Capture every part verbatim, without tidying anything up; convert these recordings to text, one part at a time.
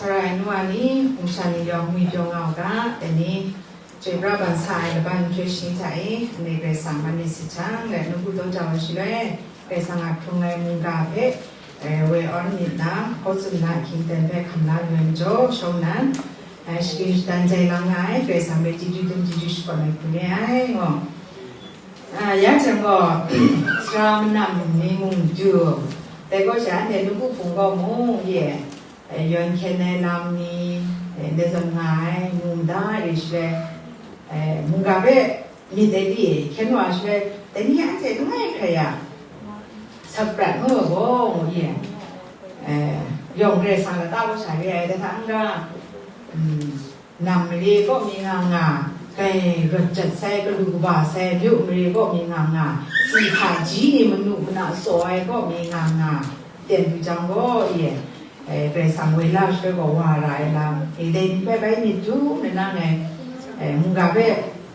Sarai nu wa ni, hpung sha ni yawng ngwi pyaw nga u ga, dai ni, chyoi pra ban sa ai laban hkye shani hta e, ndai Karai Kasang man myit sit jang, laika nawku daw jau ai shaloi, Karai Kasang a hkrung ai mungga hpe, eh, woi awn myit na, hkaw tsun na ahkying ten hpe hkam la lu ai majaw, shawng nnan, eh, shagrin shadan jai lang nga ai, Karai Kasang hpe chyeju dum chyeju shakawn ai hku re ai, ngaw. Ah, ya jang gaw, sara manam ni mung du, dai gaw sha anhte nawku hpung gaw mung ye, eh, yawn hkyen ai lam ni, eh, ndai zawn nga ai, mung da re shaloi, eh, mungga hpe myit ai li e, hkyen wa shaloi, dai ni anhte langai hkrai ya, sat prat ngu ai gaw, ngu ye, eh, yawng Karai Kasang lata gaw sha re ai, dai hta n-ga, mm, nam mare kaw mi nga nga, kai rawt jat sai, galu kaba sai, myu mare kaw mi nga nga, si hka ji ni manu mana tsaw ai kaw mi nga nga, ten lu jang gaw, ye, eh, Karai Kasang woi la shaloi gaw wa ra ai lam, e dai ni hpe bai myit du, nna ngai, eh, mungga hpe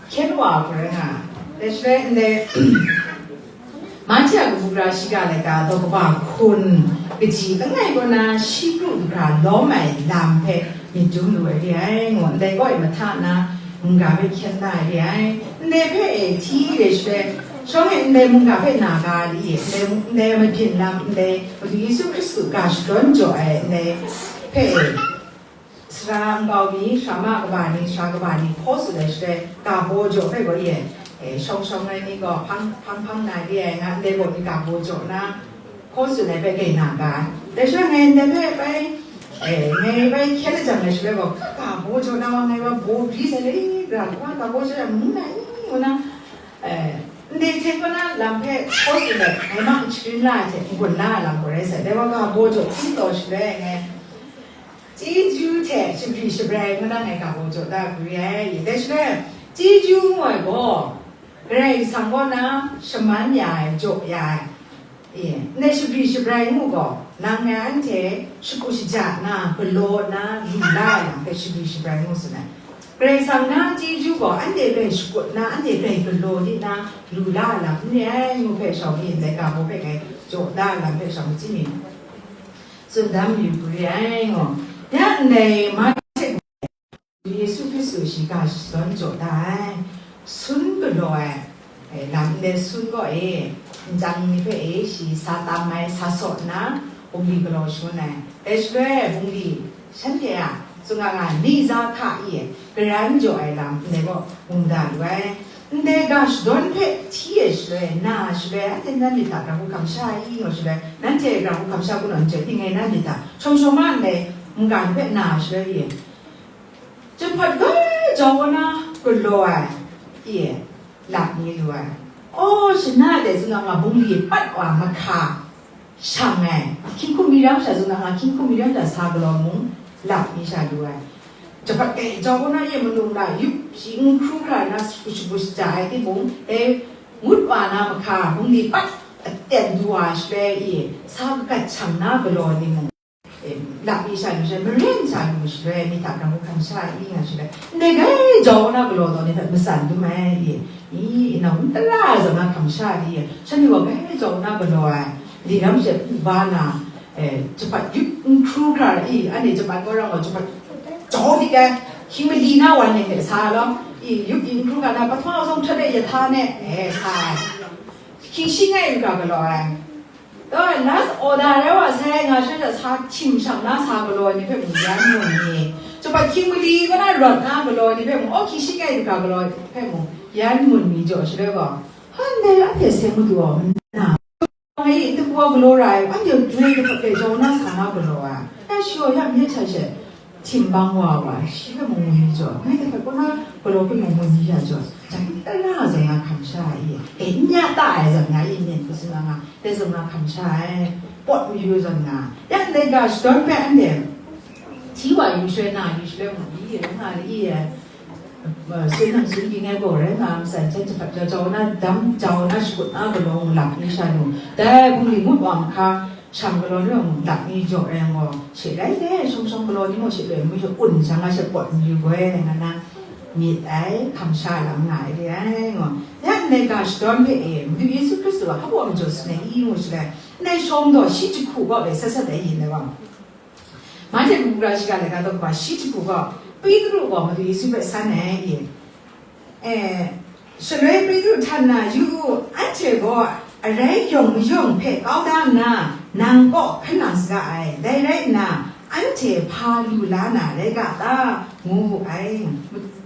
hkyen wa hkra nga, dai shaloi ndai, Mahte a kabu gara shiga laika daw kaba hkun kaji langai kaw na shi kru dagra lawm ai lam hpe myit dum lu ai re ai, ngu ndai kaw e mahta na mungga hpe hkyen da ai re ai. Ndai hpe e hti re shaloi, shawng e ndai mungga hpe na ga li e, ndai, ndai mabyin lam, ndai Madu Yesu Hkristu ga shadawn jaw ai ndai hpe e, sara nkau mi, sara ma kaba ni, sara kaba ni hkaw tsun ai shaloi, ga baw jaw hpe gaw ye, e, shawng shawng ai ni gaw hpang, hpang hpang na re ai, nga ndai gaw ni ga baw jaw na, hkaw tsun ai hpe gai na ga ai. Dai shaloi ngai ndai hpe bai, e, ngai bai hkyen lajang ai shaloi gaw, ga baw jaw na wa ngai wa baw bri sai le, ga, ga baw jaw ya, mung na i, ngu na, e, ndai hte kaw na lam hpe hkaw tsun ai, ngai mang n sharin la ai hte, n-gun la ai lam gaw rai sai, dai wa ga baw jaw hpyi taw shaloi ngai, chyeju hte shabri shabrai ngu na ngai ga baw jaw da hkru re ai. Dai shaloi, chyeju ngu ai gaw, Karai Kasang kaw na shaman ya ai, jaw ya ai. E, ndai shabri shabrai ngu gaw, nang ngai anhte shakut shaja na, galaw na, lu la ai lam hpe shabri shabrai ngu tsun ai. Karai Kasang na chyeju gaw, anhte grai shakut na, anhte grai galaw di na, lu la ai lam n re ai ngu hpe shawng ni ndai ga baw hpe ngai jaw da ai lam hpe shawng chyim mi. Tsun dam yu hkru re ai ngaw. Ya ndai Mahte Yesu Hkristu shi ga shadawn jaw da ai, sun galaw ai, e, lam ndai sun gaw e, nchyang ni hpe e, shi sa tam ai, sa saw nna, bungli galaw shangun ai. Dai shaloi bungli shanhte a, tsun nga nga, ni za hka i e, garan jaw ai lam ndai gaw, bung da lu ai. Ndai ga shadawn hpe hti e shaloi, na shaloi, anhte nan myit hta grau hkam sha ai i, ngu shaloi, nanhte grau hkam sha hku naw n chye, ning ngai nan myit hta, shawng shawng ma ndai mungga ni hpe na shaloi i, jahpawt gai jau wa na galaw ai, i, lap ni lu ai. Aw, shana de tsun na nga bungli pat wa mahka, shang ai, hkying hkum mi rang sha zun na nga, hkying hkum mi rang sha sa galaw mung, lap mi sha lu ai. Jahpawt gai jau na ye manu na yup shi n hkru hkra na shagu shagu shaja ai timung, e, ngut wa na mahka, bungli pat aten du wa shaloi i, sa kagat shang na galaw ni mung, e, lap mi sha lu sha, maren sha lu shaloi, mi hta grau hkam sha i nga shaloi, ndai gai jau na galaw taw ni hpe matsan dum ai i, i, inau n tara ai zawn na hkam sha di, shanhte gaw gai jau na galaw ai, li ram she pu ba na, e, jahpawt yup n hkru hkra i, anhte jahpawt gaw rau gaw jahpawt jau di ai, hkying mali na wan ning hte sa law, i, yup di n hkru hkra na, pahtama zawn hkrat e ya hta ne, e, sa ai. Hkying shi ngai n ga galaw ai. Dai last order rai wa sai nga sha sha sa htim shang na sa galaw ai ni hpe mung yan mun mi, jahpawt hkying mali kaw na rawt na galaw ai ni hpe mung, aw hkying shi ngai n ga galaw ai hpe mung yan mun mi jaw shaloi gaw, han dai anhte seng madu gaw n na, ngai n tapu a galaw ra ai, anhte doi jahpawt hpe jaw na sa na galaw ai, ya shi gaw ya myit hta she, htim bang wa wa, shi hpe mung mu yu jaw, ngai hte hpe kaw na galaw hpe mung mu yu ya jaw, jang tara zawn nga hkam sha ai, e, n ya ta ai zawn nga, i myit hku tsun na nga, dai zawn nga hkam sha ai, pawt mayu zawn nga, ya ndai ga shadawn hpe anhte hti wa yu shaloi na yu shaloi mu, i, rai nga, i, e, sun nang sun byin ai gaw rai nga, matsan hten jahpawt jau jau na dam, jau na shakut na galaw lap ni sha nu, dai bungli ngut wa mahka, shang galaw ni mung lap ni jaw rai gaw, she rai le, shawng shawng galaw ni mung she loi mu she un shang a she pawt mayu goi, nga na myit ai, hkam sha lam nga ai re ai, ngaw. Ya ndai ga shadawn hpe e, Madu Yesu Hkristu a hpa wa majaw tsun ai i ngu shaloi, ndai shawng gaw shi jahku kaw e sat sat ai yin ai wa. Mahte bungkra shiga laika daw kaba shi jahku gaw, Petru gaw Madu Yesu hpe san ai, e, e, shaloi Petru htan na, yu u, anhte gaw arai yawng mayawng hpe kau da nna, nang kaw hkan nang saga ai. Dai rai nna, anhte hpa lu la na rai ga ta, ngu wu ai.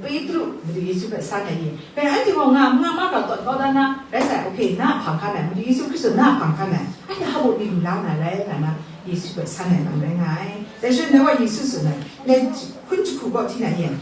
Petru Madu Yesu hpe san ai ni, bai anhte gaw nga, nga ma ga tawn kau da na, rai sai, okay, na hpang hkan ai, Madu Yesu Hkristu na hpang hkan ai, anhte hpa baw mi lu la na rai, nga na Yesu hpe san ai lam rai nga ai. Dai shaloi, dai wa Yesu tsun ai, dai hkun jahku gaw hti na yen,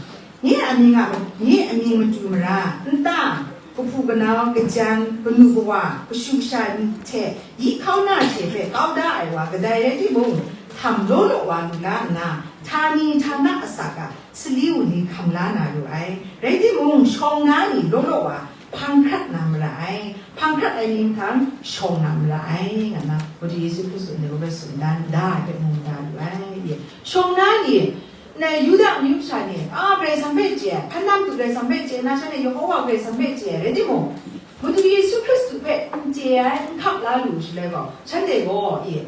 nye a mying a, nye a mying matu mara, nta, kahpu kanau, kajan, kanu kawa, kashu kasha ni hte, yi hkau na hte hpe kau da ai wa kadai rai timung, htam law law wa lu la nna, htani htana asak a, sali wunli hkam la na lu ai. Rai timung, shawng na ni law law wa hpang hkrat na mara ai, hpang hkrat ai ni mahtang shawng na mara ai, nga na Madu Yesu Hkristu ndai gaw bai tsun dan da ai hpe mu da lu ai. Shawng na ni, ndai Yuda amyu masha ni, a, Karai Kasang hpe chye ai, hkan nang matu Karai Kasang hpe chye na, shanhte Yehova Karai Kasang hpe chye ai, rai timung, Madu Yesu Hkristu hpe n chye ai, n hkap la lu shaloi gaw, shanhte gaw, e,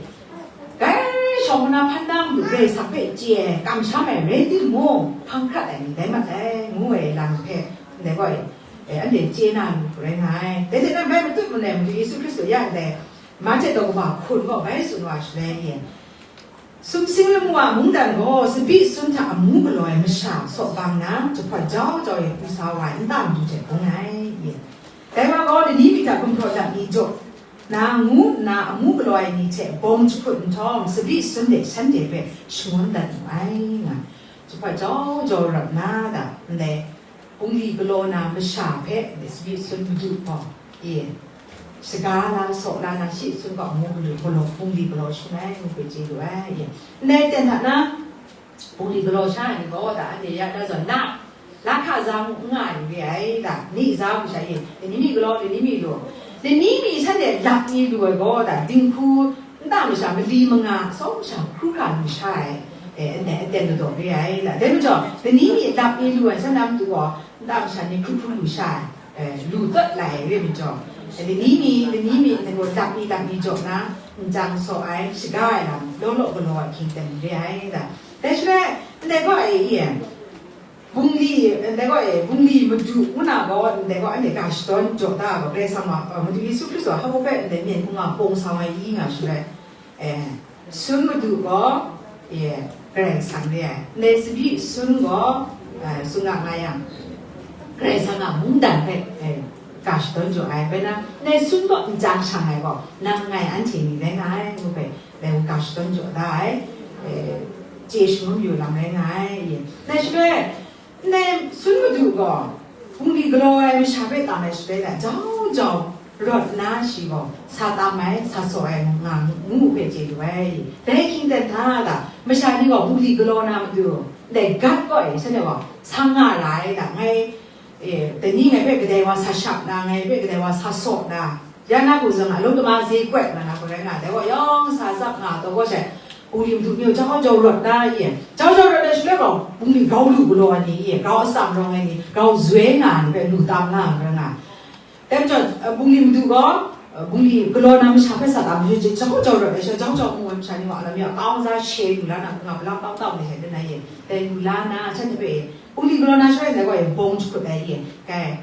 dai shawng na hkan nang matu Karai Kasang hpe chye ai, kamsham ai rai timung, hpang hkrat ai ni rai mat ai, ngu ai lam hpe, ndai gaw, e, anhte chye na lu hku rai nga ai. Dai hte nan bai matut manai Madu Yesu Hkristu ya ndai Mahte daw kaba hkun gaw bai tsun wa shaloi, e, sumsing lamu a mungdan gaw tsabyi sun hta amu galaw ai masha saw bang na, jahpawt jau jau e pru sa wa ai nta madu hte bung ai, e. Dai wa gaw lani mi hta gumhpraw lam ni jaw na, ngu nna amu galaw ai ni hte bawng jahkut nhtawm, tsabyi sun de shanhte hpe shangun dat mu ai, nga. Jahpawt jau jau rawt na, da, ndai bungli galaw na masha hpe tsabyi sun madu gaw, e, shaga la, saw la na, shi sun gaw amu galaw, galaw, bungli galaw shangun ai, ngu hpe chye lu ai, e. Ndai ten hta na, bungli galaw sha ai ni gaw, da, anhte ya da zawn, la, lahka za mu n nga ai ni re ai, da, ni za mu sha, e, lani mi galaw, lani mi lu, lani mi shanhte lap ni lu ai gaw, da, dinghku, nta masha mali manga, atsawm masha hkru hkra lu sha ai, e, ndai aten ladaw re ai, da. Dai majaw, lani mi lap ni lu ai sha na matu gaw, nta masha ni hkru hkru lu sha ai, e, lu tawt lai ai re majaw, e, lani mi, lani mi, ndai gaw lap ni lap ni jaw na, nchyang saw ai, shaga ai lam, law law galaw ai hkying ten re ai, da. Dai shaloi, ndai gaw e, e, bungli, ndai gaw e, bungli madu ngu na gaw, ndai gaw anhte ga shadawn jaw da ai gaw, Karai Kasang wa, e, Madu Yesu Hkristu a hpa hpe ndai myen hkungga pawng sa wa i nga shaloi, e, sun madu gaw, e, Karai Kasang re ai. Ndai tsabyi sun gaw, e, tsun nga nga yang, Karai Kasang a mungdan hpe, e, ga shadawn jaw ai. Bai na, ndai sun gaw nchyang shang ai gaw, nang ngai anhte ni rai nga ai, ngu hpe, ndai gaw ga shadawn jaw da ai, e, chye shangun yu lam rai nga ai. Ndai shaloi, ndai sun madu gaw, bungli galaw ai masha hpe tam ai shaloi, da jau jau rawt nna shi gaw, sa tam ai, sa saw ai, nga ngu hpe chye lu ai. Dai hkying ten hta, da, masha ni gaw bungli galaw na matu, ndai gat gaw e, shanhte gaw, sang nga ra ai, da, ngai, e, dai ni ngai hpe kadai wa sa shap na, ngai hpe kadai wa sa saw na, ya na gaw zawn, alawng tama ze kwet na, na gaw rai nga, dai gaw yawng sa tsap nga taw gaw she, bungli madu ni jau jau rawt na, e, jau jau rawt ai shaloi gaw, bungli grau lu galaw ai ni, e, grau atsam rawng ai ni, grau zoi nga ai ni hpe lu tam nga ai rai nga. Dai majaw, e, bungli madu gaw, e, bungli galaw na masha hpe sa tam, jau jau rawt ai shaloi, jau jau mu ai masha ni gaw, alam ya, kau za she lu la na, nga, palang tau tau ni hte, dai na, e, dai lu la na, shanhte hpe, e, bungli galaw na shaloi, dai gaw, e, bawng jahkut ai, e, kai,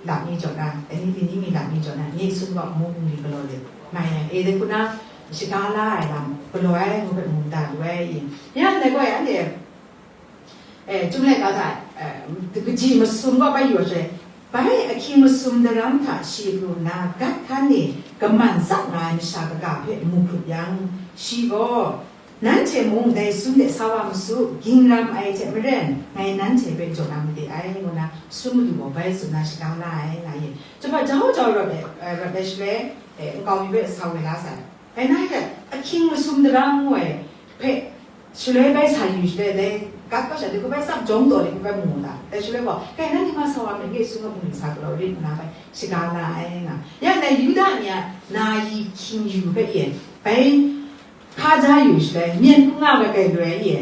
lap ni jaw na, dai ni, lani mi lap ni jaw na, nye sun gaw amu bungli galaw lit mai ai, e, dai hku na, shaga la ai lam galaw ai, ngu hpe mu da lu ai, e. Ya, ndai gaw, e, anhte, e, Chyum laika hta, e, kaji masum gaw bai yu ai shaloi, bai ahkying masum daram hta shi pru nna, gat hkan ni kaman tsap nga ai masha kaga hpe mu hkrup yang, shi gaw, Nanhte mung dai sun de sa wa ma su, ging ram ai hte maren, ngai nanhte hpe jaw na made ai, ngu na sun madu gaw bai tsun na shaga la ai, nga ye. Jahpa jau jau rawt ai, eh, rawt ai shaloi, eh, nkau mi hpe sa woi la sai. Bai na hte, ahkying masum daram ngu ai hpe, shaloi bai sa yu shaloi, dai gat kau sha de, hku bai tsap jawng taw de, hku bai mu da. Dai shaloi gaw, kai nanhte ma sa wa myit, ngai sun a bungli sa galaw rit nna bai shaga la ai, nga. Ya dai Yuda ni a na yi hkying yu hpe e, bai, Hka ja yu shaloi, myen hku nga ai kai lu ai ye,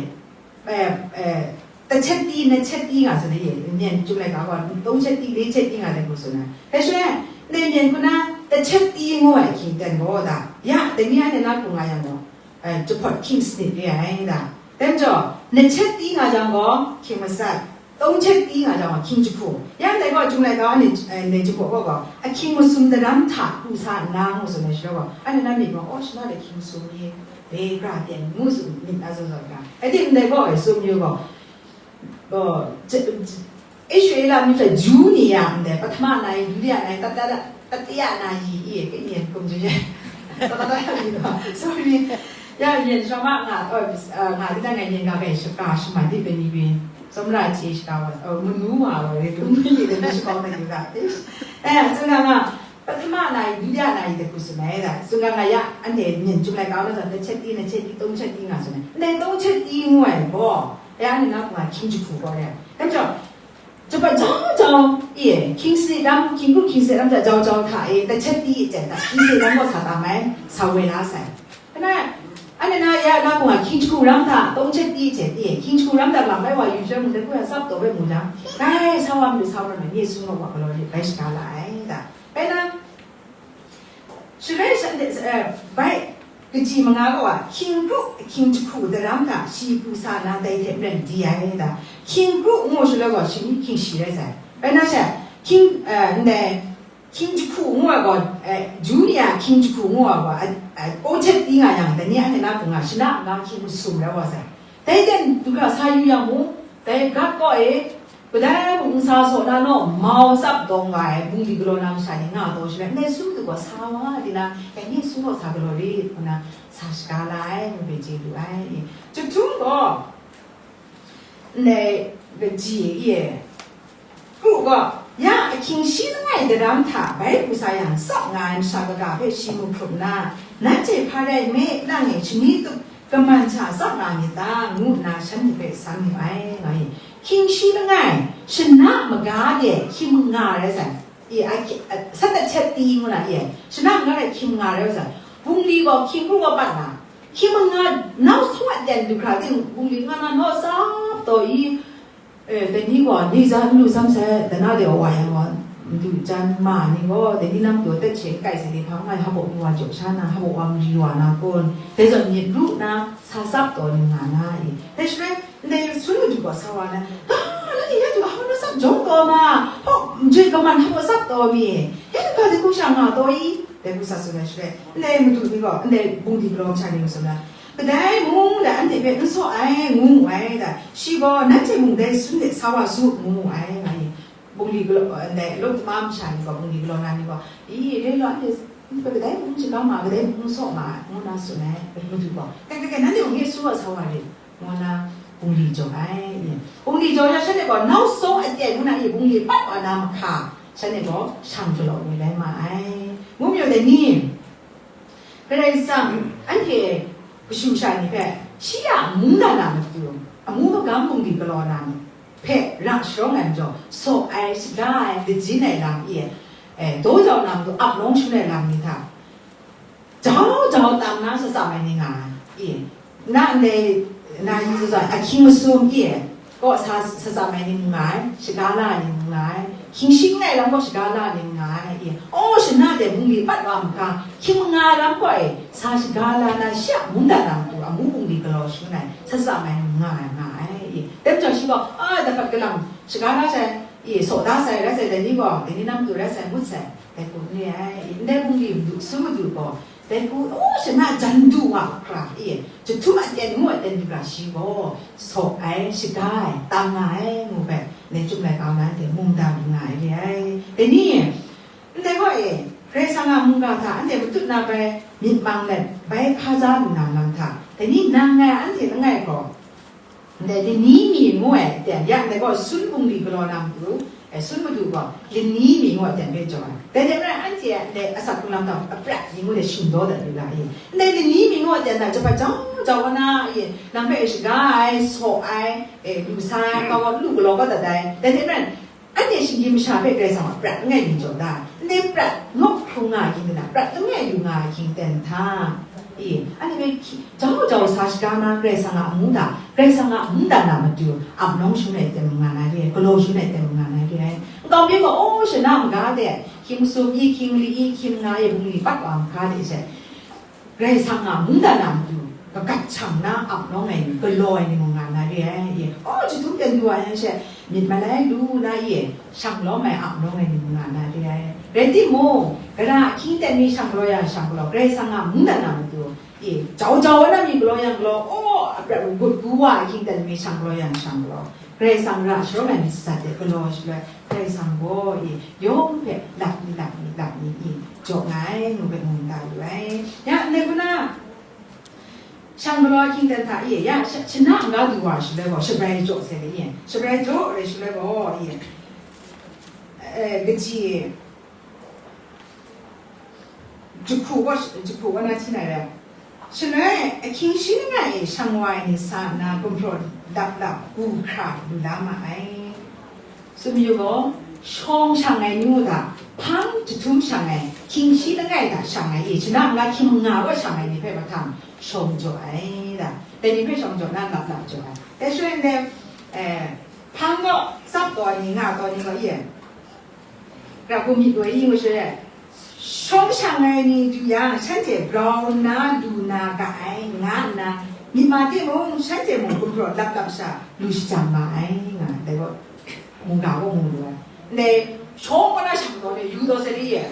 eh, eh, တစ်ချက်သီး, နှစ်ချက်သီး nga tsun ai ye, myen chyum laika gaw, သုံးချက်သီး, လေးချက်သီး nga ai hku tsun ai. Dai shaloi, ndai myen hku na, တစ်ချက်သီး ngu ai hkying ten gaw da, ya, dai ni anhte na hku nga yang gaw, eh, jahpawt hkying sanit re ai da. Dai majaw, nat chet ti nga jang gaw, hkying masat, tawng chet ti nga jang gaw, hkying jahku. Ya ndai gaw, Chyum Laika wa ni, eh, ndai jahku gaw gaw, ahkying masum daram hta pru sa nna, ngu tsun ai shaloi gaw, anhte na myit gaw, oh, shana de hkying masum ni, dai gara ten ngu tsun myit na zawn zawn ga. Rai timung, ndai gaw, e, tsun yu gaw, gaw, je-, je-, Israela myit hpe Ju ni a ndai, Pahtama na yi, Dutiya na yi, Tata-, Tatiya na yi, i, kaning kum ju ye. Tata na yi gaw, sorry. Ya, yin shawng ma nga, oh, uh, nga di na ngai yin ga bai shaka shaman di bai ni bai. Tsawmra chye shaka wa, oh, manu wa wa re, kum ni de ni shaka na yu ga. Eh, tsun ga nga, Pahtama na yi, Dutiya na yi de ku tsun ai da. Tsun ga nga ya, anhte yin Chyum Laika wa na zawn, nat chet ti, nat chet ti, tawng chet ti nga tsun ai. Ndai tawng chet ti ngu ai gaw, ya, anhte na hpung a hkying jahku gaw re. Dai majaw, Jahpat jau jau, i, hkying si lam, hkying kru hkying si lam hta jau jau hta e, nat chet ti e jen hta, hkying si lam gaw sa tam ai, sa woi la sai. Kana, anhte na ya na hpung a hkying jahku ram hta, tawng chet ti e jen, i, hkying jahku ram hta lam bai wa yu jang, ndai hku ya tsap taw bai mu jang, dai sa wa mayu sa wa ram ai, nye sung gaw wa galaw rit bai shaga la ai, da. Bai na, Shaloi shanhte, eh, bai, kaji manga gaw a, hkying kru, hkying jahku daram hta shi pru sa na dai hte maren di ai da. Hkying kru ngu shaloi gaw, shi ni hkying shi rai sai. Rai na she, hkying, eh, ndai, hkying jahku ngu ai gaw, eh, Ju ni a hkying jahku ngu ai gaw, eh, eh, tawng chet ti nga yang, dai ni anhte na hpung a, shana nga hkying masum rai wa sai. Dai ten du hkra sa yu yang mung, dai gat kaw e, kadai mung n sa saw na naw, mau tsap dawng nga ai, bungli galaw na masha ni nga taw shaloi, ndai sum du gaw sa wa di na, dai ni sum gaw sa galaw rit, ngu na sa shaga la ai, ngu hpe chye lu ai. Chyum gaw, ndai kaji e, Kru gaw, ya ahkying shi langai daram hta bai pru sa yang, tsap nga ai masha kaga hpe shi mu hkrup nna, "Nanhte hpa rai nme, nang e shani tup kaman sha tsap nga myit ta?" ngu nna shanhte hpe san mu ai, nga i. Hkying shi langai, shana maga de hkying nga rai sai. I, a, a, sat dat chet ti ngu na i, shana maga de hkying nga rai sai. Bungli gaw hkying kru gaw pat nga, hkying nga nau sawat dan du hkra ting, bungli nga na naw tsap taw i, Eh, dai ni gaw, ni za n lu sam sai, dana de wa yang gaw, madu jan ma ni gaw, dai ni nang pyaw tet she n kai sai ni hpa, ngai hpa baw ni wa jaw sha na, hpa baw wa mari wa na kun, dai zawn myit ru na, sa tsap taw ni nga na i. Dai shaloi, ndai sun madu gaw sa wa na, "Ga, nanhte ya du hpa na tsap jawng taw ma, hpaw, joi kaman hpa baw tsap taw mi, ya du ga dai hku sha nga taw i?" Dai hku sa tsun ai shaloi, ndai madu ni gaw, ndai bungli galaw masha ni gaw tsun na, Kadai mung dai anhte hpe n saw ai, ngu mu ai dai. Shi gaw, "Nanhte mung dai sun de sa wa su," ngu mu ai, nga i. Bungli galaw, ndai, lawt tama masha ni gaw, bungli galaw na ni gaw, "I, dai gaw anhte, anhte hpe kadai mung n shaga ma, kadai mung n saw ma," ngu na tsun ai, madu gaw, "Kai, kai, kai, nanhte mung nye su wa sa wa rit," ngu na, bungli jaw ai. Bungli jaw na shanhte gaw, nau sawng aten ngu na i, bungli pat wa na mahka, shanhte gaw, shang galaw ni rai ma ai. Ngu mayu dai ni? Karai Kasang, anhte kashu kasha ni hpe, shi a mungdan a matu, amu magam bungli galaw na hpe ra sharawng ai majaw, saw ai, shaga ai, lajin ai lam e, eh, daw jau na matu ap lawng shangun ai lam ni hta, jau jau tam na shatsam ai ni nga ai, e, na ndai, na yu zawn, ahkying masum e, Kaw sa, sa tsam ai ni n nga ai, shaga la ai ni n nga ai, hkying shi n ai lam gaw shaga la ai ni n nga ai, i, aw, shana de bungli pat wa mahka, hkying manga lam gaw e, sa shaga la na, shi a mungdan na matu, amu bungli galaw shangun ai, sa tsam ai ni n nga ai, nga ai, i, dai majaw shi gaw, a, dapat galang, shaga la sai, i, saw da sai, rai sai, dai ni gaw, dai ni na matu rai sai, ngut sai, dai hku n re ai, i, ndai bungli madu, sum madu gaw, Dai hku, oh, shana jan du wa hkra, e, jahtum aten ngu aten du hkra shi gaw, saw ai, shaga ai, tam nga ai, ngu hpe, ndai Chyum Laika wa na anhte mungdan nga ai re ai. Dai ni, ndai gaw e, Karai Kasang a mungga hta anhte matut na bai myit mang let, bai hkaja lu na lam hta, dai ni nang ngai anhte langai gaw, Ndai ni mi ngu ai aten, ya ndai gaw sun bungli galaw na matu, eh, sun madu gaw, lani mi ngu ai aten hpe jaw ai. Dai hte maren anhte a ndai asak hkrung lam hta aprat mi ngu de shingdaw dat lu la i. Ndai lani mi ngu ai aten hta jahpat jau jau wa na i, nang hpe shaga ai, saw ai, eh, lu sa ai, kau lu galaw kau dat ai. Dai hte maren, Anhte shinggyim masha hpe Karai Kasang a prat langai mi jaw da, ndai prat nawk hkrung nga ai hkying dana, prat langai lu nga ai hkying ten hta? I, anhte hpe hki-, jau jau sa shaga na Karai Kasang a amu hta, Karai Kasang a mungdan a matu, ap nawng shangun ai ten mung nga na re ai, galaw shangun ai ten mung nga na re ai. Nkau mi gaw, aw, shana maga de, hkying masum i, hkying mali i, hkying manga e, bungli pat wa mahka de she. Karai Kasang a mungdan a matu, Magat shang na ap nawng ai ni, galaw ai ni mung nga na re ai, ye. Oh, jahtum ten du ai, she, myit malai lu na, ye, shang lawm ai ap nawng ai ni mung nga na re ai. Rai timung, gara ahkying ten mi shang galaw yang shang galaw, Karai Kasang a mungdan na matu, ye, jau jau na mi galaw yang galaw, oh, aprat gut gu wa ahkying ten mi shang galaw yang shang galaw, Karai Kasang ra sharawng ai myit sat de galaw shaloi, Karai Kasang gaw, ye, yawng hpe lap ni, lap ni, lap ni, ye, jaw nga ai, ngu hpe mu nta lu ai. Ya, ndai hku na, shang galaw ahkying ten hta e, ya, sha-, shana n-ga du wa shaloi gaw, shabrai jaw sai ga e, shabrai jaw rai shaloi gaw, e, eh, kaji, jahku gaw, jahku gaw na hti na rai. Shaloi, ahkying shi langai e shang wa ai ni sa nna, gumhpraw lap lap, gu hkra lu la ma ai. Tsun yu gaw, shawng shang ai ni mung hta, hpang jahtum shang ai, hkying shi langai hta shang ai, e, shana n-ga hkying manga kaw shang ai ni hpe mahtang shawng jaw ai da. Dai ni hpe shawng jaw na lap lap jaw ai. Dai shaloi ndai, eh, hpang kaw tsap taw ai ni, nga taw ai ni gaw, e, ra hku myit lu ai, i ngu shaloi e, shawng shang ai ni du yang, shanhte grau nna lu na ga ai, nga nna, myit ma timung, shanhte mung gumhpraw lap lap sha lu shajang ma ai, nga ai. Dai gaw, mungga gaw mu lu ai. Ndai shawng kaw na shang taw ni, yu taw sai ni ye.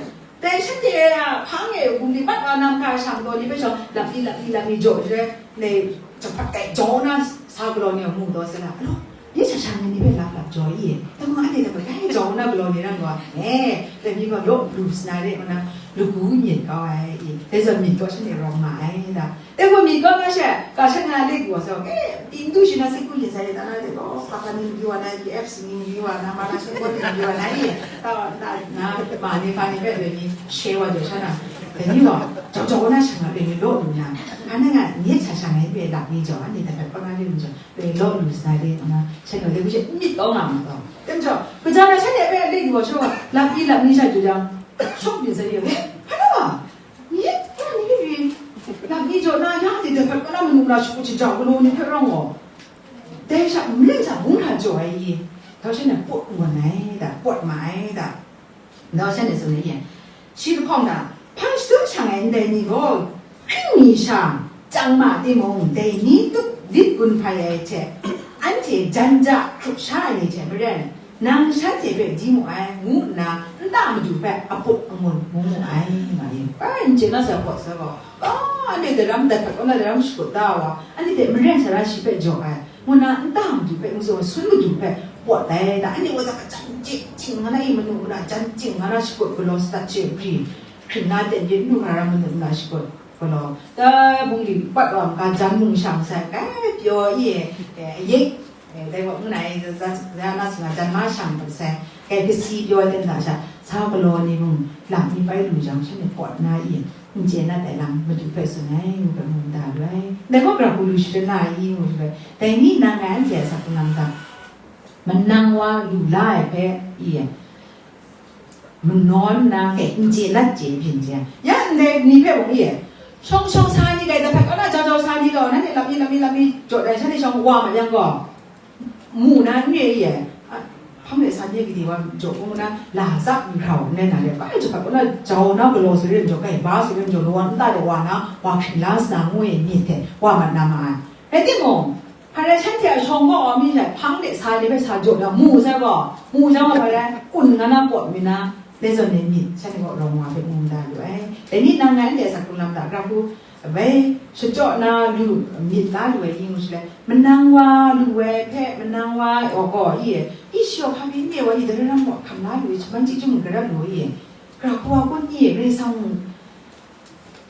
Dai shanhte a hpang e bungli bat wa na mahkra shang taw ni hpe shawng, lap ni, lap ni, lap ni jaw shaloi, ndai jahpat tai jau na sa galaw ni a mu taw sai na, alo, nye sha shang ni hpe lap lap jaw i, dai gaw anhte dai gaw dai jau na galaw ni ran gaw, e, dai ni gaw law lu sa na re, ngu na, lagu myit kau ai, i, dai zawn myit gaw shanhte rawng nga ai, da. Dai gaw myit kau na she, ga sha na le gaw sa, e, pyi n du shi na, sai hku yin sai, da na, dai gaw, hpa hpa ni mayu wa na, K F C ni mayu wa na, ma na, shanhte ni mayu wa na, i, ta, na, na, ma ni, hpa ni hpe, dai ni, she wa jaw sha na, dai ni gaw, jau jau na sha nga, dai ni law lu na, hpa na nga, nye sha sha nga, hpe lap ni jaw, anhte dai hpe kau na le lu jaw, dai law lu sa na re, ngu na, shanhte dai hku she myit kau nga ma gaw. Dai majaw, kaja na shanhte hpe le gaw, shaw, lap ni, lap ni sha jaw jang, shawng byin sai re, e, hpa na wa, Ni, ya ni ri, lap ni jaw na, ya ni dai hpe kau na manu mara shakut shaja galaw ni hpe rau gaw, dai sha maren sha bung hta jaw ai i, dau shan e pawt wan ai da, pawt ma ai da. Dau shan e tsun ai, shi lahkawng na, hpang jahtum shang ai ndai ni gaw, hkring mi sha chyang ma timung, dai ni tup lit gun hpai ai hte, anhte jan ja hkrup sha ai ni hte maren, Nang shanhte hpe di mu ai, ngu nna nta madu hpe aput angun ngu mu ai, nga i. Bai n chye na sai pawt sai gaw, a, anhte daram dat hpe kaw na daram shakut da wa, anhte hte maren sara shi hpe jaw ai, ngu nna nta madu hpe, n-, sun madu hpe pawt ai, da, anhte wa za jan chye, ching nga na i manu, ngu nna jan ching nga na shakut galaw sadat chye hpri, hkring na ten ye n lu hkra ra manu nna shakut galaw, da, bungli pat wa n ga jan mung shang sai, kai pyaw i, e, yek, E, dai gaw, ngu na e, za, za, za na sing a, jan ma shang mat sai, kai kasi pyaw ai ten hta sha, sa galaw ni mung, lam ni bai lu jang, shanhte pawt na i, n chye na dai lam, madu hpe tsun ai, ngu hpe mu nta lu ai. Dai gaw, gara hku lu shaden na i, ngu hpe, dai ni nang ngai anhte a asak n-lam ga, manang wa lu la ai hpe, i, manawn nna, n chye lat chye byin chye. Ya ndai ni hpe mung e, shawng shawng sa ni, dai dahpat kaw na jau jau sa ni gaw, nanhte lam ni, lam ni, lam ni jaw dai sha ni shawng wa ma yang gaw, mu na n re e. A, hpang de sa ni gade wa jaw kau na, la zap nhrau n rai na re, bai dahpat kaw na jau na galaw sa re majaw, kai ba sa re majaw, lawan nta de wa na, wa hkring la sa na ngu e myit hte wa mat na ma ai. Rai timung, Hpa rai shanhte a shawng gaw mi hte hpang de sa ni hpe sa jaw na mu sai gaw, mu jang gaw hpa rai kun nga na pawt mi na, dai zawn e myit shanhte gaw rawng wa hpe mu nta lu ai. Dai ni nang ngai anhte asak hkrung lam hta gara hku bai shachyaw na lu myit la lu ai, i ngu shaloi, manang wa lu ai hpe, manang wa ai gaw, i, i shaw hpa mi n re wa, i dai ram gaw hkam la lu ai, shaman chyeju mung gara lu ai, i, gara hku wa kun, i, Karai Kasang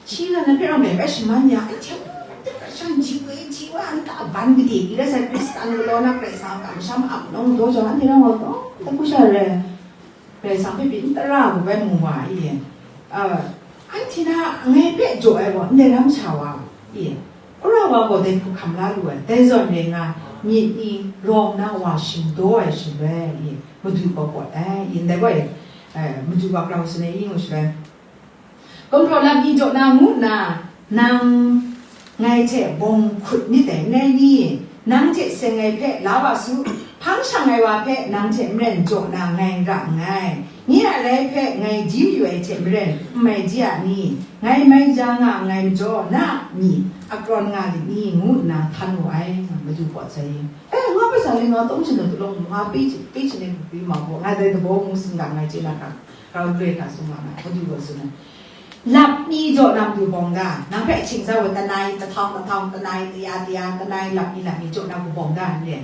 Shi nan na hpe rau me bai shaman ya, anhte hpe shan ji we ji wa, nta ban gade i rai sai, Hkristan galaw na Karai Kasang a kamsham ap nawng daw jau, anhte rau gaw, ta hku sha rai, Karai Kasang hpe pyi n tara bu bai mu wa i, a, anhte na ngai hpe jaw ai gaw, ndai ram sha wa i, wora wa gaw dai hku hkam la lu ai, dai zawn rai nga, myit ni rawng na wa shingdaw ai shaloi i, Madu gaw pawt ai, i ndai gaw e, eh, Madu wa grau sa ai i ngu shaloi, Gumhpraw lam ni jaw na ngu nna, nang ngai hte bawng hkut myit dai, n rai ni? Nang hte seng ai hpe la wa su, Hpang shang ai wa hpe nang hte maren jaw na ngai ra nngai. Nye a rai hpe ngai di mayu ai hte maren, n mai di a ni? Ngai mai ja nga nngai majaw, na a myi a krawn nga lit ni? Ngu nna htan wu ai, Madu gaw sai. E, nga hpe sa le nga tawng shanhte tulawng nga pi chi, pi chi ne hkri ma gaw, nga dai dabaw ngu sin ga ngai chye na hkra, grau doi hkra tsun nga na, Madu gaw tsun ai. Lap ni jaw na matu bawng da, nang hpe ahkying sa wa, tanai, tahtawng, tahtawng, tanai, taya, taya, tanai, lap ni, lap ni jaw na matu bawng da, n re.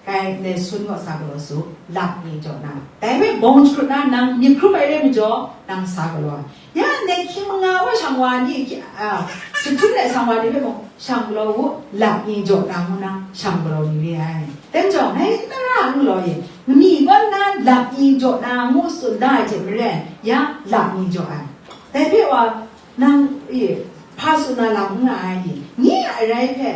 Kai, ndai sun gaw sa galaw su, lap ni jaw na. Dai hpe bawng jahkrut na nang myit hkrum ai re majaw, nang sa galaw ai. Ya, ndai hkying manga wa shang wa ni, hkyi-, a, jahtum let shang wa ni hpe mung, shang galaw u, lap ni jaw na ngu na, shang galaw ni re ai. Dai majaw, ngai n tara n galaw ye, myi gaw nna lap ni jaw na ngu tsun da ai hte maren, ya, lap ni jaw ai. Dai hpe wa, nang, e, hpa tsun na lam n nga ai ni? Nye a arai hpe,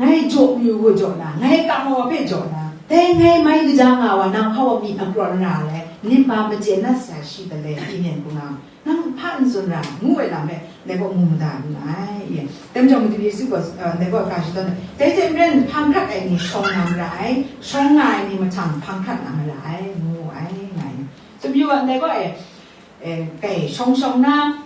ngai jaw mayu gaw jaw na, ngai kang wa hpe jaw na, dai ngai mai kaja nga wa, nang hpa wa myi a krawn ra ai, nim hpa machyen na sa shi dalai, i nen hpung nga, nang hpa n tsun ra, ngu ai lam hpe, dai gaw mu mada lu na ai, e. Dai majaw Madu Yesu gaw, eh, dai gaw ga shadawn ai, dai hte maren hpang hkrat ai ni shawng na mara ai, shawng nga ai ni mahtang hpang hkrat na mara ai, ngu ai, nga ai. Tsun yu ga, dai gaw, e, e, kai shawng shawng na,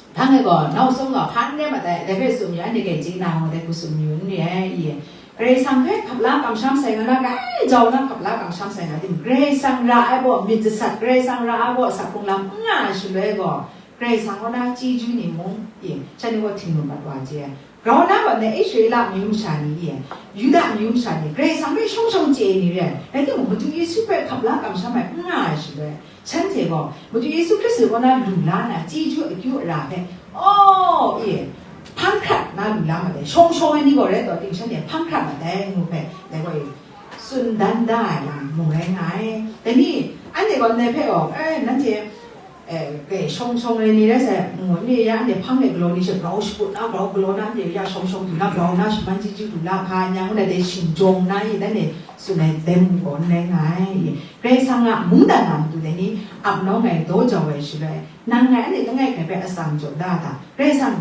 Hpang e gaw, nau sung gaw, hpa n re mat ai, dai hpe tsun yu, anhte grai chye na, ngu dai hku tsun yu, n re ai, i. Karai Kasang hpe hkap la kamsham sai nga na, grai jau na hkap la kamsham sai nga tim, Karai Kasang ra ai baw, myit jasat, Karai Kasang ra ai baw, asak hkrung lam n nga ai shaloi gaw, Karai Kasang kaw na chyeju ni mung, i, shanhte gaw htingnu mat wa chye ai. Grau na gaw, ndai Israela amyu masha ni, i, Yuda amyu masha ni, Karai Kasang hpe shawng shawng chye ai ni re ai, rai timung, Madu Yesu hpe hkap la kamsham ai n nga ai shaloi, Shanhte gaw, Madu Yesu Hkristu kaw na lu la na, chyeju akyu ara hpe, aw, e, hpang hkrat na lu la mat ai, shawng shawng ai ni gaw rai taw, ting shanhte hpang hkrat mat ai, ngu hpe, dai gaw e, tsun dan da ai lam mung rai nga ai. Dai ni, anhte gaw ndai hpe gaw, e, nanhte, e, grai shawng shawng ai ni rai sai, ngu mi ya, anhte hpang de galaw ni she, grau shakut na, grau galaw na, anhte ya shawng shawng du na, grau na, shaman chyeju du na, hpa, yang na, dai shingjawng na, i, dan e, tsun ai, dai mung gaw n rai nga ai. Karai Kasang a mungdan a matu dai ni ap nawng ai, daw jau ai shaloi, nang ngai anhte langai hkrai hpe atsam jaw da ta? Karai Kasang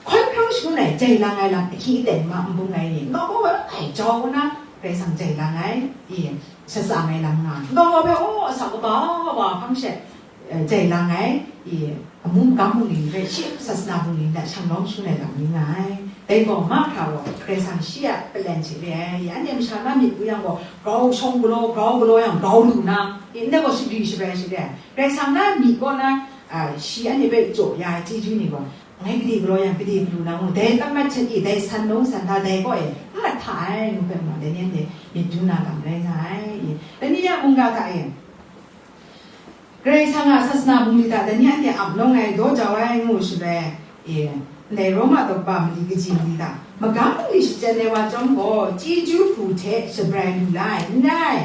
hkawn hkrang shangun ai, jai lang ai lam ahkyi aten ma n bung ai ni? Nau gaw ai jau na Karai Kasang jai lang ai, i, shatsam ai lam nga, nau gaw hpe, aw, asak kaba wa hpang she, eh, jai lang ai, i, amu magam bungli ni hpe shi sasana bungli ni hta shanglawm shangun ai lam ni nga ai. Dai gaw mahkra gaw, Karai Kasang shi a palen hte re ai. Anhte masha na myit wu yang gaw, grau shawng galaw, grau galaw yang grau lu na, ndai gaw shagri shabrai shabrai ai. Karai Kasang na myit kaw na, a, shi anhte hpe jaw ya ai chyeju ni gaw, ngai gade galaw yang gade galu na ngu, dai tam mat hte dai san nawng san hta dai gaw e, n mat hta ai, ngu hpe ma, dai ni anhte myit dun na lam rai nga ai. Dai ni ya mungga hta e, Karai Kasang a sasana bungli hta dai ni anhte ap nawng ai, daw jau ai ngu shaloi, e, ndai Roma daw kaba mali kaji mali hta, magam bungli shachyen ai wa chyawm gaw, chyeju hku hte shabrai lu la ai, n rai,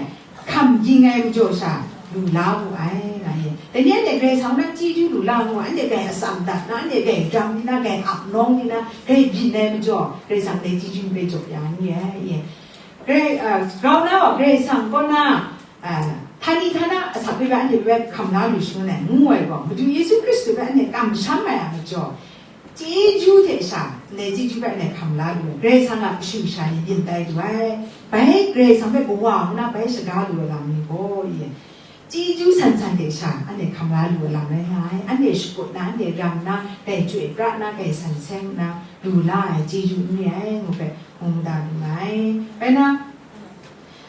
hkam ging ai majaw sha lu la wu ai, nga ye. Dai ni anhte Karai Kasang hpe chyeju lu la ngu, anhte grai atsam dat na, anhte grai dam ni na, grai ap nawng ni na, grai byin ai majaw, Karai Kasang dai chyeju hpe jaw ya ni ai, e. Karai, a, grau na gaw Karai Kasang kaw na, a, htani htana asak hpe bai anhte bai hkam la lu shangun ai, ngu ai gaw, Madu Yesu Hkristu hpe anhte kamsham ai a majaw, chyeju hte sha, ndai chyeju hpe anhte hkam la lu ai, Karai Kasang a kashu kasha ni byin tai lu ai, bai Karai Kasang hpe kawa ngu na bai shaga lu ai lam ni gaw, i, chyeju san san hte sha anhte hkam la lu ai lam rai nga ai, anhte shakut na, anhte ram na, grai chyoi pra na, grai san seng na, lu la ai chyeju n re ai, ngu hpe, ngu mada lu nga ai. Bai na,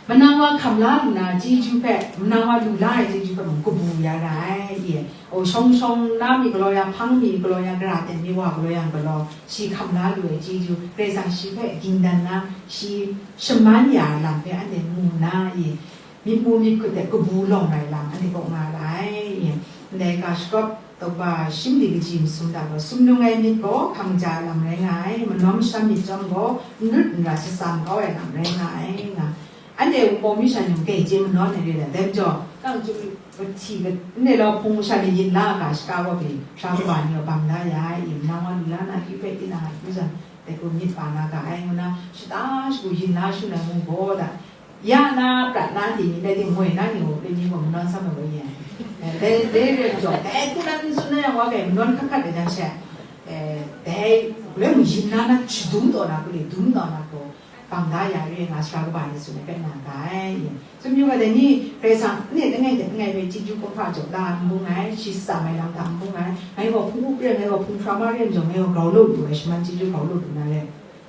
manang wa hkam la lu na chyeju hpe, manang wa lu la ai chyeju hpe mung kabu ya ra ai, i, o, shawng shawng na mi galaw yang, hpang mi galaw yang, gara ten mi wa galaw yang galaw, shi hkam la lu ai chyeju, Karai Kasang shi hpe ging dan na, shi shaman ya ai lam hpe anhte mu nna, i, myit mu myit hkut de kabu lawng ai lam anhte kaw nga ra ai, i, ndai ga shagawp, daw kaba shi mali kaji masum hta gaw, sumnung ai myit gaw hkam ja ai lam rai nga ai, manawn masham myit chyawm gaw, n lut n ra shatsam kau ai lam rai nga ai, nga. Anhte wunpawng mi sha ni mung grai chye manawn ai re ai, dai majaw, kang chyum, kahti, ndai lau hpung masha ni yin la ai ga shaka gaw pyi, sha kaba ni gaw bang da ya ai, i, manang wa lu la na akyu hpe tinang a akyu jan, dai hku myit pa na ga ai, ngu na, shata shagu yin la shangun ai mu gaw da, ya na, prat na, dai ni, dai ting moi na ni gaw, dai ni gaw manawn sam ai gaw yin ai. Eh, dai, dai re ai majaw, dai hku na n tsun na yang wa, grai manawn hkat hkat ai jang she, eh, dai, grai mung yin na na, shadum taw na hku le, dum taw na hku, bang da ya re nga, sara kaba ni tsun ai hpe na ga ai. Tsun yu ga dai ni, Karai Kasang, nni langai hte langai hpe chyeju kumhpa jaw da n bung ai, shi tsam ai lam hta n bung ai, ngai gaw hpung up re, ngai gaw hpung hkra ma re, ngai gaw grau lu lu ai, shaman chyeju grau lu lu na re,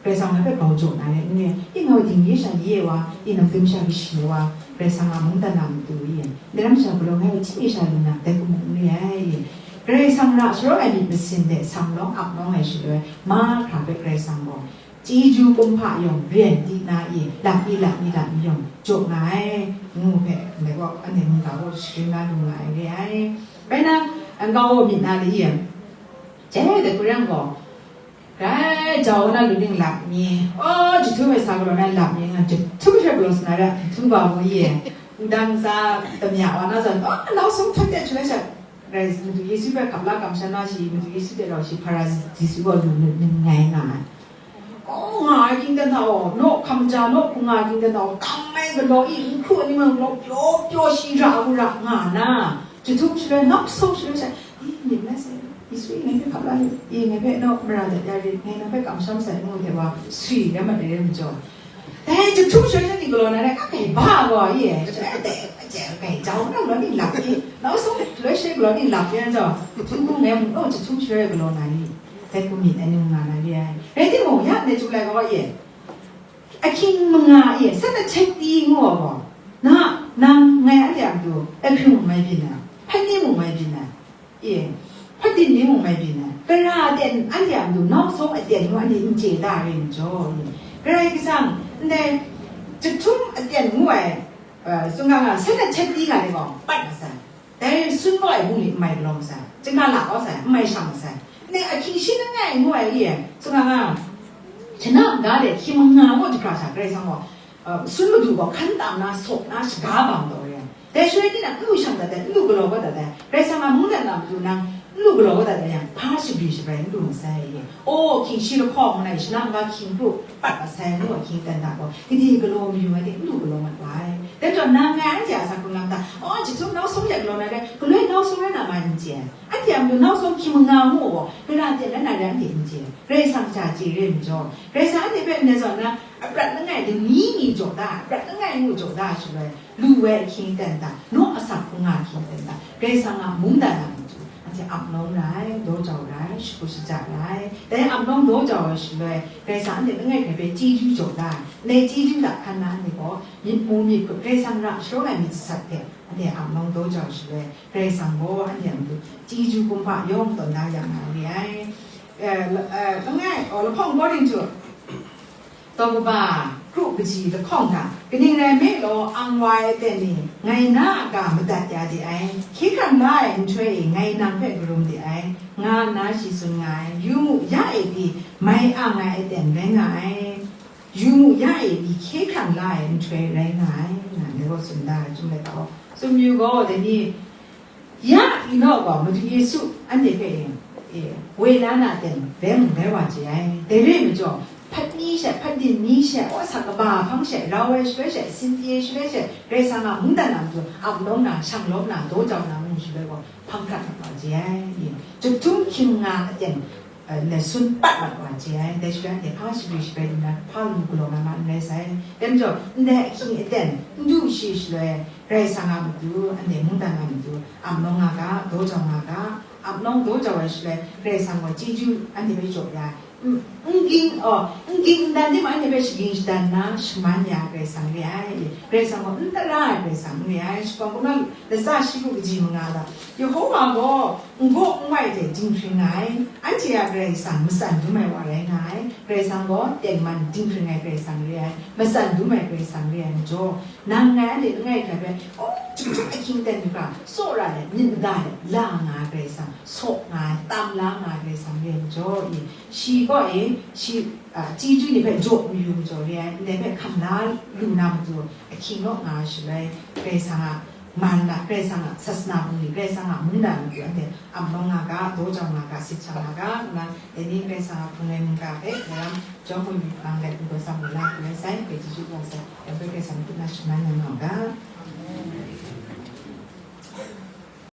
Karai Kasang ngai hpe grau jaw na re, n re, i ngai gaw dingli sha ye wa, i namdum sha kashi wa, Karai Kasang a mungdan na matu i, ndai lam sha galaw ngai gaw hti mi sha lu na, dai hku mung n re ai. Karai Kasang ra sharawng ai myit masin de sang lawng ap nawng ai shaloi, mahkra hpe Karai Kasang gaw, chyeju kumhpa yawng ren di na i, lam mi, lam mi, lam mi yawng jaw nga ai, ngu hpe, ndai gaw, anhte mungga gaw sharin na lu nga ai re ai. Bai na, nkau myit na de i, jai de hku yang gaw, grai jau na lu ning lam mi, o, jahtum e sa galaw na lam mi, nga jahtum she galaw sa na re, jahtum ga gaw i, wudang sa, damya wa na zawn, o, nau sung htet de shaloi sha, rai, Madu Yesu hpe hkap la kamsham na shi, Madu Yesu de rau shi, Hparishe gaw lu lu ning ngai nga ai. O, nga ai hkying dan hta gaw, naw hkam ja, naw hkung nga ai hkying dan hta gaw, kam ai galaw i, nhku ni mung galaw, pyaw pyaw shi ra wu ra nga na, jahtum shaloi, nau sung shaloi sha, i, myit na se, Yesu i ngai hpe hkap la rit, i, ngai hpe naw mara dat ya rit, ngai nang hpe kamsham sai ngu hte wa, swi rai mat ai re majaw, dai jahtum shaloi sha ni galaw na rai, a kai ba gaw, i, e, dai, dai, kai jau na galaw ni lap i, nau sung shaloi sha galaw ni lap yan jau, jahtum hkung ngai mung, o, jahtum shaloi galaw na ni, dai hku myit ai ni nga na re ai. Rai timung, ya ndai chyu lai gaw, i, ahkying manga e, sat ahtet di ngu ai gaw, na, nang ngai anhte a matu, ahkying mung mai byin ai, hpan ni mung mai byin ai, e, hpatin ni mung mai byin ai, gara aten anhte a matu, nau sung aten ngu anhte n chye da re majaw, e, Karai Kasang, ndai jahtum aten ngu ai, uh, sung ga nga, sat ahtet di nga ni gaw, pat masai. Dai sun kau ai bungli n mai galaw masai, chyinghka la kau sai, n mai shang masai. Ndai ahkying shi langai ngu ai re ai, sung ga nga, shana ga de hkying manga mung jahkra sha Karai Kasang gaw, uh, sun madu gaw hkan tam na, sawk na, shaga bang taw re ai. Dai shaloi tinang n lu shang dat ai, n lu galaw kau dat ai, Karai Kasang a mungdan na matu nang n lu galaw kau dat ai yang, hpa shabri shabrai n lu masai re ai. O, hkying shi lahkawng ngu na, shana ga hkying kru, pat masai ngu ai hkying dan hta gaw, gade galaw mayu ai de, n lu galaw mat wa ai. Dai majaw, nang ngai anhte a sa hkrung lam hta, o, jahtum nau sung de galaw na re, galoi nau sung rai na ma n chye ai. Anhte a matu nau sung hkying manga ngu gaw, gara aten rai na re anhte n chye ai. Karai Kasang hta chye re majaw, Karai Kasang anhte hpe ndai zawn na, aprat langai, lani ni jaw da, aprat langai ngu jaw da shaloi, lu ai ahkying dan hta, naw asak hkung nga ahkying dan hta, Karai Kasang a mungdan na matu, anhte ap nawng ra ai, daw jau ra ai, shagu shaja ra ai. Dai ap nawng daw jau ai shaloi, Karai Kasang anhte langai hkrai hpe chyeju jaw da ai. Ndai chyeju hta hkan na anhte gaw, myit mu myit hkut, Karai Kasang ra sharawng ai myit sasat hte anhte ap nawng daw jau shaloi, Karai Kasang gaw anhte a matu chyeju kumhpa yawng tawn da ya nga re ai. Eh, la-, eh, langai, oh, lahpawng Korinhtu, Tau kaba, kru kaji lahkawng hta, kaning rai nme law, ang wa ai aten ni, ngai na a ga madat ya de ai, hkye hkrang la ai nhtoi e ngai nang hpe karum de ai, nga nna shi tsun nga ai. Yu mu, ya e pyi mai ang ai aten rai nga ai, yu mu, ya e pyi hkye hkrang la ai nhtoi rai nga ai, nga ndai gaw tsun da ai, Chyum laika gaw. Tsun mayu gaw, dai ni, ya yu naw gaw, Madu Yesu anhte hpe e, e, woi la na ten, bai mung bai wa chye ai. Dai re ai majaw, hpat ni she, hpat din ni she, aw, sa kaba hpang she, rau ai shaloi she, sin pyi ai shaloi she, Karai Kasang a mungdan a matu ap lawm na, shang lawm na, daw jau na mung shaloi gaw, hpang hkrat hkrat wa chye ai. Jahtum hkying nga aten, eh, na sun pat mat wa chye ai. Dai shaloi anhte hpa shabri shabrai nna, hpa lu galaw nga ma n rai sai. Dai majaw, ndai ahkying aten n du shi shaloi, Karai Kasang a matu, anhte mungdan a matu, ap nawng nga ga, daw jau nga ga, ap nawng daw jau ai shaloi, Karai Kasang gaw chyeju anhte hpe jaw ya ai. N-, n ging, oh, n ging n dan de ma, anhte hpe shaging shadan nna, shaman ya ai Karai Kasang re ai. Karai Kasang gaw n tara ai Karai Kasang n re ai. Shakawn Kungdawn latsa shi hku kaji manga ga, Yehova gaw n gaw n wai hte dinghpring nga ai. Anhte a Karai Kasang matsan dum ai wa rai nga ai. Karai Kasang gaw tengman dinghpring ai Karai Kasang re ai. Matsan dum ai Karai Kasang re ai majaw, nang ngai anhte langai hkrai hpe, oh, jahtum ahkying ten hkra, tsawra let, myit mada let, la nga ai Karai Kasang, saw nga ai, tam la nga ai Karai Kasang re ai majaw, i, shi gaw e, shi, a, chyeju ni hpe jaw mayu majaw re ai, ndai hpe hkam la lu na matu, ahkying law nga ai shaloi, Karai Kasang a man na, Karai Kasang a sasana bungli, Karai Kasang a mungdan matu, anhte ap nawng nga ga, daw jau nga ga, sit shang nga ga, nna, dai ni Karai Kasang a hpung ai mungga hpe, daram, jawm mu myit hpang let, n-, gaw tsang mu la, n rai sai, hpe chyeju kau sai, dai hpe Karai Kasang a matu na shaman yang nga ga.